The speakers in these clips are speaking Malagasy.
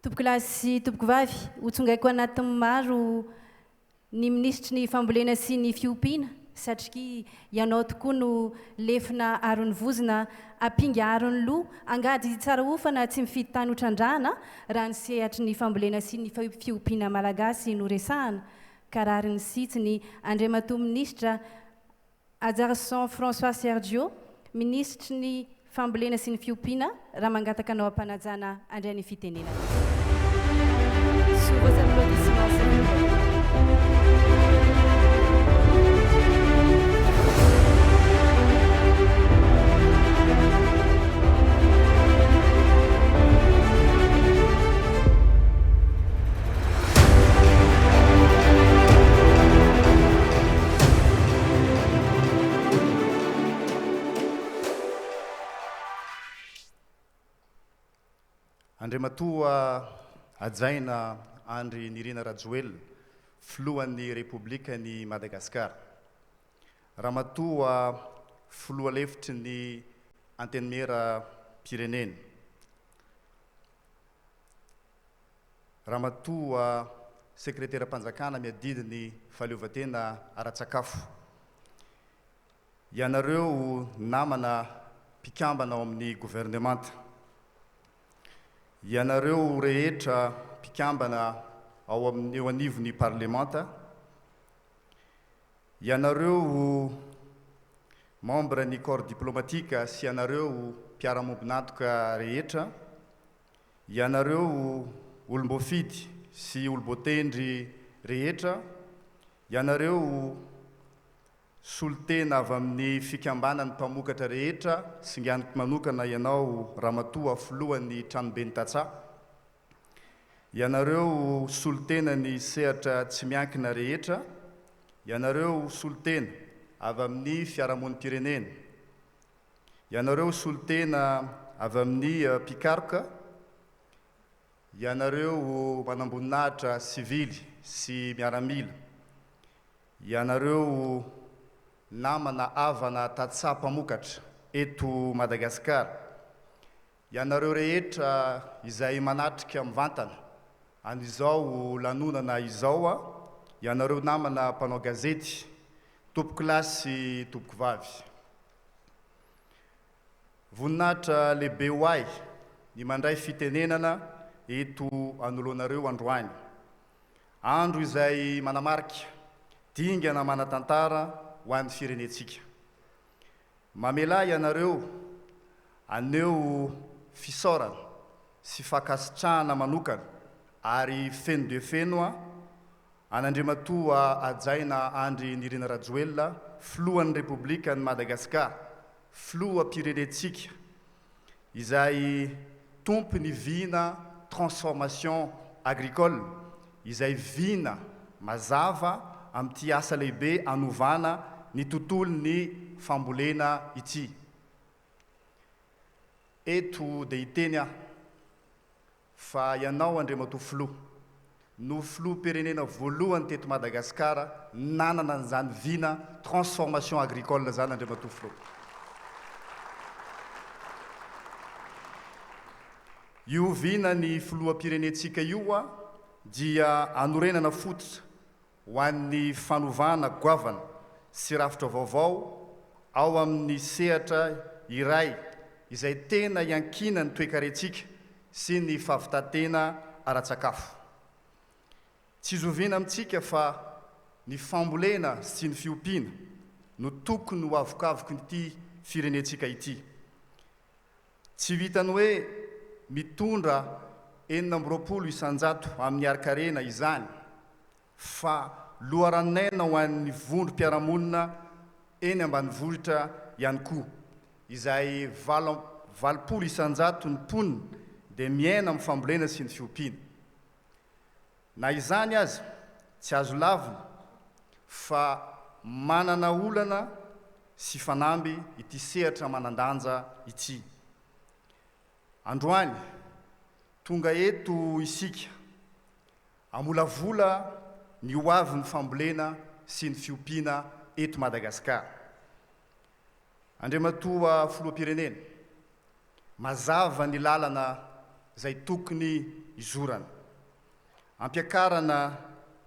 Tompokolahy sy tompokovavy, hotsongaiko anatin'ny maro ny minisitry ny fambolena sy ny fiompiana satria ianao tokoa no lefona aron'ny vozona, ampinga aron'ny loha, angady tsara hofana tsy mifidy tany hotrandrahana raha ny sehatry ny fambolena sy ny fiompiana malagasy no resahana ka rariny sy hitsiny Andriamatoa Minisitra Hajarison François Sergio, Minisitry ny Fambolena sy ny Fiompiana, raha mangataka anao am-panajana handray ny fitenenana. Sous vos applaudissements s'il vous plaît. Andriamatoa Hajaina Andry Nirina Rajoelina, Filohan'ny Repoblikan'i Madagasikara. Ramatoa Filoha Lefitry ny Antenimieram-pirenena. Ramatoa Sekreteram-panjakana miadidy ny fahaleovantena ara-tsakafo. Ianareo namana mpikambana ao amin'ny governemanta. Ianareo rehetra mpikambana ao amin'ny eo anivon'ny parlemanta. Ianareo membre ny corps diplomatique sy ianareo mpiara-mombon'antoka rehetra. Ianareo olom-boafidy sy olom-boatendry rehetra, ianareo solontena avy amin'ny fikambanan'ny mpamokatra rehetra, singaniko manokana ianao Ramatoa Filohan'ny Tranoben'ny Tantsaha, ianareo solontenan'ny sehatra tsy miankina rehetra, ianareo solontena avy amin'ny fiarahamonim-pirenena, Ianareo solontena avy amin'ny mpikaroka, ianareo manamboninahitra sivily sy miaramila, ianareo namana havana tantsaha mpamokatra eto Madagasikara, ianareo rehetra izay manatrika mivantana an'izao lanonana izao, ianareo namana mpanao gazety, tompokolahy sy tompokovavy. Voninahitra lehibe ho ahy ny mandray fitenenana eto anoloanareo androany. Andro izay manamarika dingana manan-tantara ho an'ny firenentsika. Mamelà ianareo haneho fisaorana sy fankasitrahana manokana ary feno dia feno an'Andriamatoa Hajaina Andry Nirina Rajoelina, Filohan'ny Repoblikan'i Madagasikara, Filoham-pirenentsika, izay tompon'ny vina Transformation Agricole, izay vina mazava amin'ity asa lehibe hanovana ny tontolon'ny fambolena ity. Eto dia hiteny aho. Fa ianao Andriamatoa Filoha no Filoham-pirenena voalohany teto Madagasikara nanana an'izany vina transformation agricole izany Andriamatoa Filoha. Io vina ny Filoham-pirenentsika io dia anorenana fototra ho an'ny fanovana goavana sy rafitra vaovao ao amin'ny sehatra iray izay tena iankinan'ny toekarentsika sy ny fahavitan-tena ara-tsakafo. Tsy zoviana amintsika fa ny fambolena sy ny fiompiana no tokony ho avokavokin'ity firenentsika ity. Tsy vitan'ny hoe mitondra 26% amin'ny harin-karena izany fa loharanon'aina ho an'ny vondrom-piarahamonina eny ambanivohitra ihany koa, izay 88% ny mponina dia miaina amin'ny fambolena sy ny fiompiana. Na izany aza, tsy azo lavina fa manana olana sy fanamby ity sehatra manan-danja ity. Androany, tonga eto isika hamolavola ny ho avin'ny fambolena sy ny fiompiana eto Madagasikara. Andriamatoa Filoham-pirenena, mazava ny lalana. izay tokony hizorana. Ampiakarana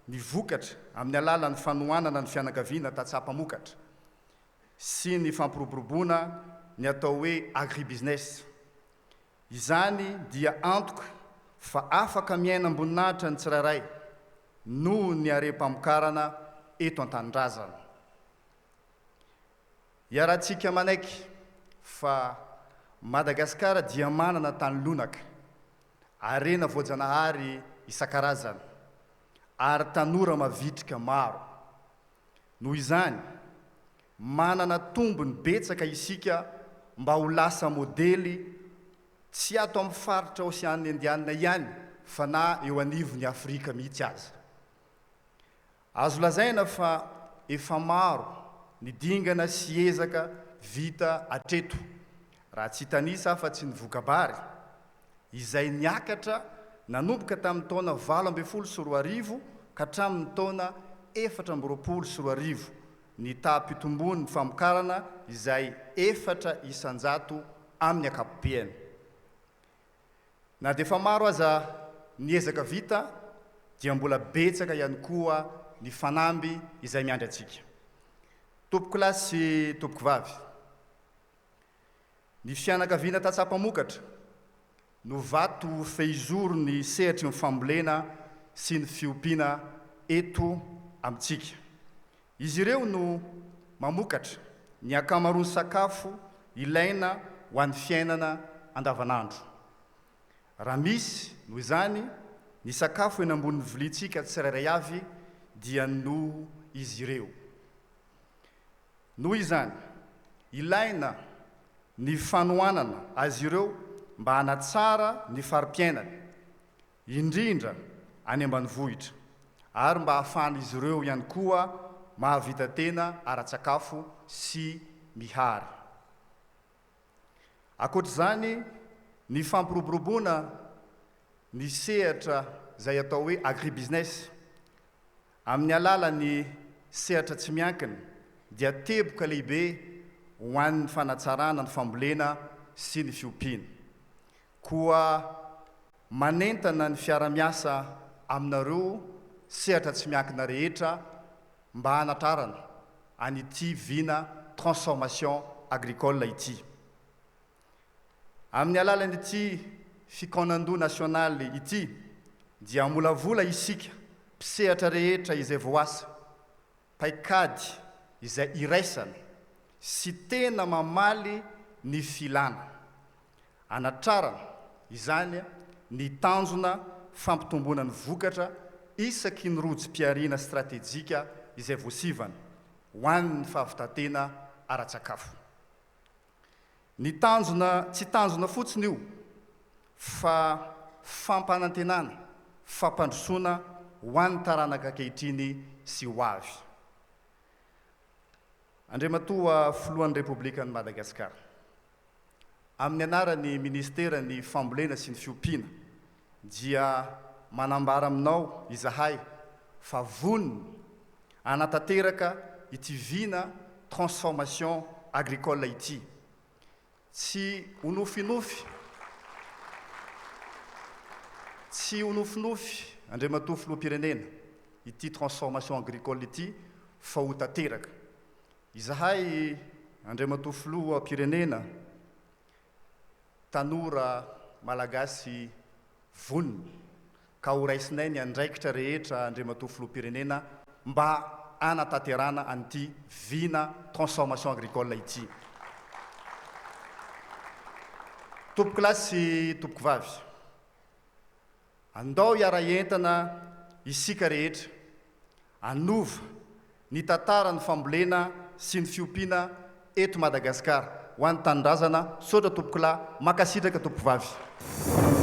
ny vokatra amin'ny alalan'ny fanohanana ny fianakaviana tantsaha mpamokatra sy ny fampiroboroboana ny atao hoe agribusiness. Izany dia antoka fa afaka miaina am-boninahitra ny tsirairay noho ny harem-pamokarana eto an-tanindrazana. Iarahantsika manaiky fa Madagasikara dia manana tany lonaka, harena voajanahary isan-karazany ary tanora mavitrika maro. Noho izany, manana tombony betsaka isika mba ho lasa modely tsy ato amin'ny faritra Oseana Indianina ihany fa na eo anivon'i Afrika mihitsy aza. Azo lazaina fa efa maro ny dingana sy ezaka vita hatreto, raha tsy hitanisa afa-tsy ny voka-bary, izay niakatra nanomboka tamin'ny taona 2018 ka hatramin'ny taona 2024, ny taham-pitomboan'ny famokarana izay 4% amin'ny ankapobeny. Na dia efa maro aza ny ezaka vita dia mbola betsaka ihany koa ny fanamby izay miandry antsika. Tompokolahy sy tompokovavy, ny fianakaviana tantsaha mpamokatra no vato fehizoro ny sehatry ny fambolena sy ny fiompiana eto amintsika. Izy ireo no mamokatra ny ankamaroan'ny sakafo ilaina ho an'ny fiainana andavanandro. Raha misy, noho izany, ny sakafo eny ambonin'ny viliantsika tsirairay avy dia noho izy ireo. Noho izany, ilaina ny fanohanana azy ireo mba hanatsara ny fari-piainany. indrindra any ambanivohitra, ary mba hahafahan'izy ireo ihany koa mahavita tena ara-tsakafo sy mihary. Ankoatra izany, ny fampiroboroboana ny sehatra izay atao hoe agribusiness amin'ny alalan'ny sehatra tsy miankina dia teboka lehibe ho an'ny fanatsarana ny fambolena sy ny fiompiana. Koa manentana ny fiara-miasa aminareo sehatra tsy miankina rehetra mba hanatrarana an'ity vina transformation agricole ity. Amin'ny alalan'ity fikaonandoha nasionaly ity dia hamolavola isika mpisehatra rehetra izay voasa paikady izay iraisana sy tena mamaly ny filana. Anatrarana izany ny tanjona fampitomboana ny vokatra isaky ny rojom-pihariana stratejika izay voasivana ho an'ny fahavitan-tena ara-tsakafo. Ny tanjona tsy tanjona fotsiny io fa fampanantenana fampandrosoana ho an'ny taranaka ankehitriny sy ho avy. Andriamatoa Filohan'ny Repoblikan'i Madagasikara, amin'ny anaran'ny Minisiteran'ny Fambolena sy ny Fiompiana dia manambara aminao izahay fa vonona hanatanteraka ity vina transformation agricole ity. Tsy ho nofinofy, tsy ho nofinofy Andriamatoa Filoham-pirenena ity transformation agricole ity fa ho tanteraka. Izahay Andriamatoa Filoham-pirenena, tanora Malagasy vonona ka ho raisinay ny andraikitra rehetra Andriamatoa Filoham-pirenena mba hanatanterana an'ity vina transformation agricole ity. Tompokolahy sy tompokovavy, andao hiara-hientana isika rehetra Hanova ny tantaran'ny fambolena sy ny fiompiana eto Madagasikara. Ho an'ny tanindrazana, misaotra tompokolahy, mankasitraka tompokovavy.